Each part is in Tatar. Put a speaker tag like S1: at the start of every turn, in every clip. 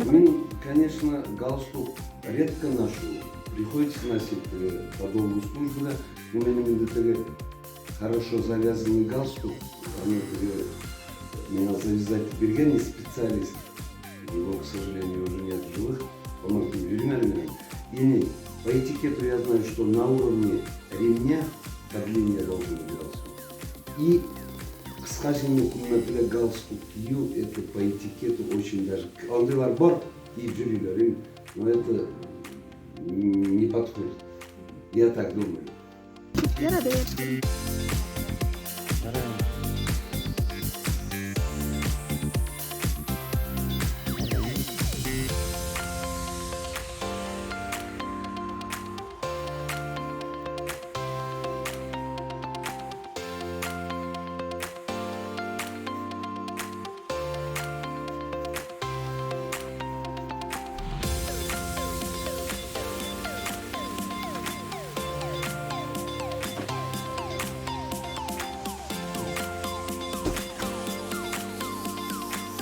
S1: Мин, конечно, галстук редко ношу. Приходится носить по долгу службы, да. Но минем инде теге хорошо завязанный галстук, аны теге миңа завязать биргән не специалист. Его, к сожалению, уже нет в живых. Он бирмәде минем. И по этикету я знаю, что на уровне ремня по длине должен быть галстук. И кыска җиңле күлмәкле галстук кию, это по этикету очень даже... Андыйлар бар, киеп йөриләр, им, но это не подходит. Я так думаю.
S2: Ярады.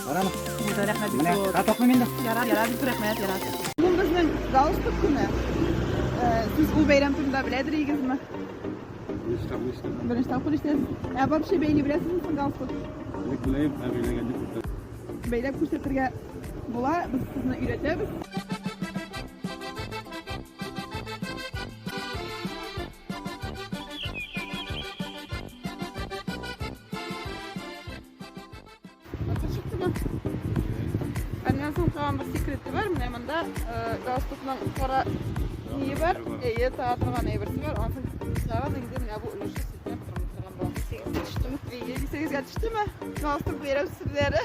S3: Барамы?
S2: Рәхмәт.
S3: Менә, тапмыйм инде.
S2: Ярар, ярар, бик рәхмәт, ярар. Бүген безнең галстук көне. Сез ул бәйрәм турында беләдер идегезме? Беренче тапкыр ишетәсез. Ә вообще бәйли беләсезме соң галстук?
S4: Бик беләм, ә бәйләгән юк.
S2: Бәйләп күрсәтергә була, без сезне өйрәтәбез. Матур чыктымы? Аннан соң тагын бер секреты бар. Менә монда галстукның кара ние бар, әйе, тага торган әйберсе бар. Анысын чыгарабыз инде, менә бу өлеше селтәнеп тормый торган була. Сигезгә төштеме? Әйе, сигезгә төштеме? Галстук бәйрәм серләре.